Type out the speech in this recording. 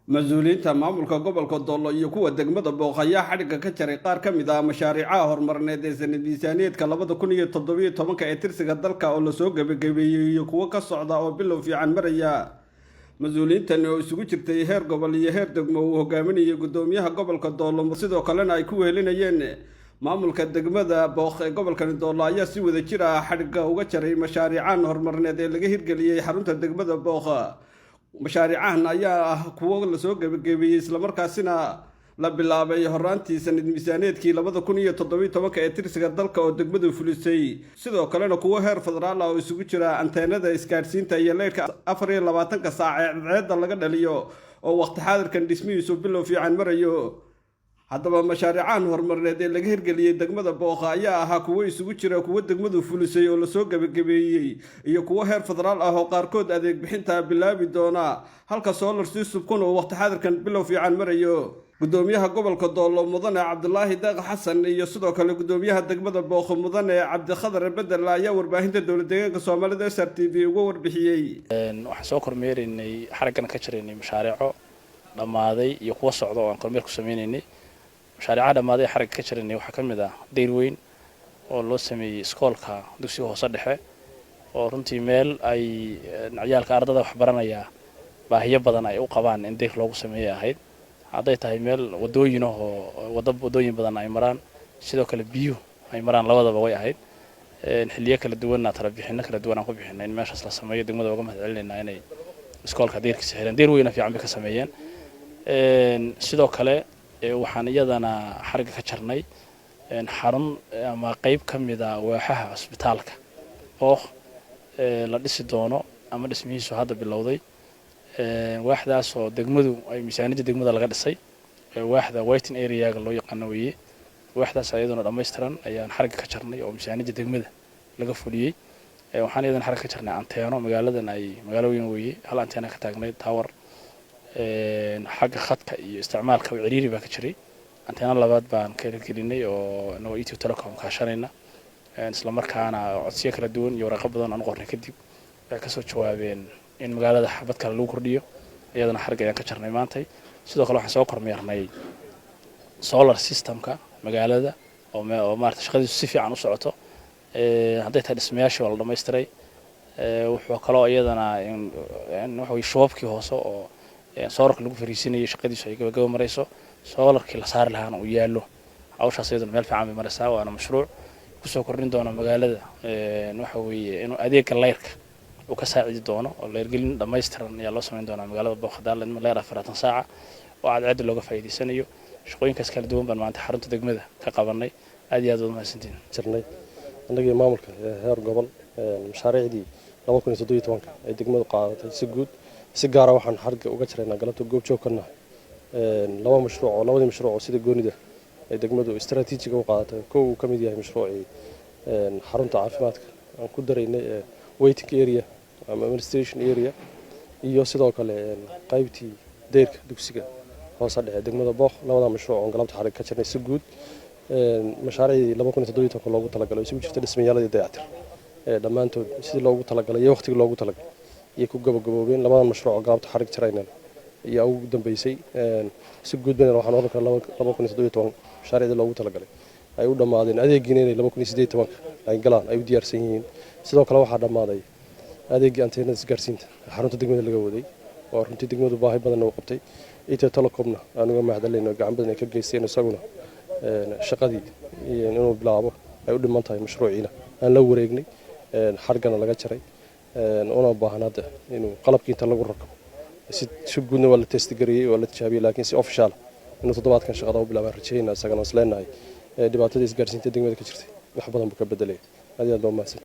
Mas-uuliyiinta maamulka gobolka Doollo iyo kuwa degmada Booq ayaa xadhigga ka jaray qaar ka mid ah mashaariicaha horumarineed ee sanad miisaaniyeedka 2017-ka ee tirsiga dalka oo lasoo gebagabeeyey iyo kuwo ka socda oo bilow fiican maraya. Mas-uuliyiintani oo isugu jirtay heer gobol iyo heer degmo, uu hogaaminayay gudoomiyaha gobolka Doollo, sidoo kalena ay ku wehelinayeen maamulka degmada Booq ee gobolkani Doollo, ayaa si wada jir ah xadhigga uga jaray mashaariicahan horumarineed ee laga hirgeliyey xarunta degmada Booq. Mashaariicahan ayaa ah kuwo lasoo gebagabeeyey, islamarkaasina la bilaabay horaantii sanad miisaaneedkii 2017-ka ee tirsiga dalka oo degmadu fulisay, sidoo kalena kuwo heer federaal ah oo isugu jira anteenada isgaadhsiinta iyo leyrhka 24-ka saac ee cadceedda laga dhaliyo oo waqti xaadirkan dhismihiisu bilow fiican marayo. Haddaba, mashaariicahan horumarineed ee laga hirgeliyey degmada Booqa ayaa ahaa kuwo isugu jira kuwo degmadu fulisay oo lasoo gebagabeeyey iyo kuwo heer federaal ah oo qaarkood adeeg bixinta bilaabi doona, halka solar system-kuna uu waqti xaadirkan bilow fiican marayo. Gudoomiyaha gobolka Doollo, mudane Cabdulaahi Deeq Xasan, iyo sidoo kale gudoomiyaha degmada Booqo, mudane Cabdikhadar Bedel, ayaa warbaahinta Dowlad Deegaanka Soomaalida SRTV uga warbixiyey. Waxaan soo kormeeraynay, xaraggana ka jaraynay mashaariico dhammaaday iyo kuwo socda oo aan kormeer ku sameynaynay. Mashaariicaha dhammaaday xaragga ka jaraynay waxaa ka mid ah dayr weyn oo loo sameeyey iskoolka dugsiga hoose dhexe, oo runtii meel ay ciyaalka ardada wax baranaya baahiyo badan ay u qabaan in dayr loogu sameeyay ahayd, hadday tahay meel wadooyin ahoo wada wadooyin badan ay maraan, sidoo kale biyuhu ay maraan, labadaba way ahayd. Xilliyo kala duwanna talabixino kala duwan aan ku bixinay in meeshaas la sameeyo. Degmada uga mahad celinaynaa inay iskoolka dayrkiisa heleen, dayr weyna fiican bay ka sameeyeen. Sidoo kale waxaan iyadana xarigga ka jarnay xarun ama qeyb ka mid a waaxaha cusbitaalka oo la dhisi doono ama dhismihiisu hadda bilowday, waaxdaas oo degmadu ay miisaaniyadda degmada laga dhisay. Waaxda waiting area-ga loo yaqaano weeye. Waaxdaas ayaduna dhammaystiran ayaan xarigga ka jarnay oo miisaaniyadda degmada laga fuliyey. Waxaan iyadana xarigga ka jarnay anteeno. Magaaladan ay magaalo weyn weeye, hal anteena ka taagnayd tower, xagga khadka iyo isticmaalka ciriiri baa ka jiray. Anteena labaad baan ka hirgelinay oo inagoo Ethio Telecom kaashanayna, isla markaana codsiyo kala duwan iyo waraaqo badan aan u qornay kadib waxay kasoo jawaabeen in magaalada xabad kale lagu kordhiyo. Iyadana xarigga ayaan ka jarnay maantay. Sidoo kale waxaan soo kormeernay solar system-ka magaalada oo maarata shaqadiisu si fiican u socoto. Hadday tahay dhismayaashii waa la dhamaystiray. Wuxuu kaloo iyadana waxa weye shubabkii hoose oo solar-ka lagu fariisinayay shaqadiisu ay gabagaba marayso, solar-kii la saari lahaana uu yaallo. Hawshaas iyaduna meel fiican bay maraysaa, waana mashruuc kusoo kordhin doona magaalada, waxa weeye inuu adeega leyrka uu ka saacidi doono, oo leyrgelin dhammaystiran ayaa loo samayn doonaa magaalada Booqadaal, leyr 24 saaca oo cadceedda looga faa'iidaysanayo. Shaqooyinkaas kala duwan baan maanta xarunta degmada ka qabanay. Aad iyo aad waad mahadsantihin. Jirnay annagii maamulka heer gobol mashaariicdii 2017-ka ay degmadu qaadatay si guud. Si gaara waxaan xarga uga jaraynaa galabta goobjoog ka nahay laba mashruuc oo labadii mashruuc oo sida goonida ay degmadu istaraatiijiga u qaadatay. Kow uu ka mid yahay mashruucii xarunta caafimaadka aan ku daraynay ee waiting area ama administration area, iyo sidoo kale qaybtii deyrka dugsiga hoose dhexe degmada Booq. Labada mashruuc oon galabta xarig ka jirnay, si guud mashaariicdii 2017-ka loogu talagalay oo isugu jirta dhismayaaladii dayactir dhammaantood sidii loogu talagalay iyo waqtigii loogu talagalay iyo ku gabagaboobeen. Labadan mashruuc oo galabta xarig jaraynana ayaa ugu dambeysay. Si guud bayna waxaan oran karaa 2017 mashaariicdii loogu talagalay ay u dhammaadeen, adeegiina inay 2018-ka ay galaan ay u diyaarsan yihiin. Sidoo kale waxaa dhammaaday adeegii anteenada isgaarsiinta xarunta degmada laga waday, oo runtii degmadu baahi badanna u qabtay. Ethio Telecomna aan uga mahadcelinayno gacan badan ay ka geysteen, isaguna shaqadii inuu bilaabo ay u dhiman tahay, mashruuciina aan la wareegnay, xargana laga jaray, una baahan hadda inuu qalabkii inta lagu rakabo. Si guudna waa la test-gareeyey, waa la tijaabiyey, laakiin si official inuu toddobaadkan shaqada u bilaabaan rajayna. Isagana is leenahay dhibaatada isgaarsiinta degmada ka jirtay wax badan buu ka bedelaya. Aad iyo aad baa umahadsan.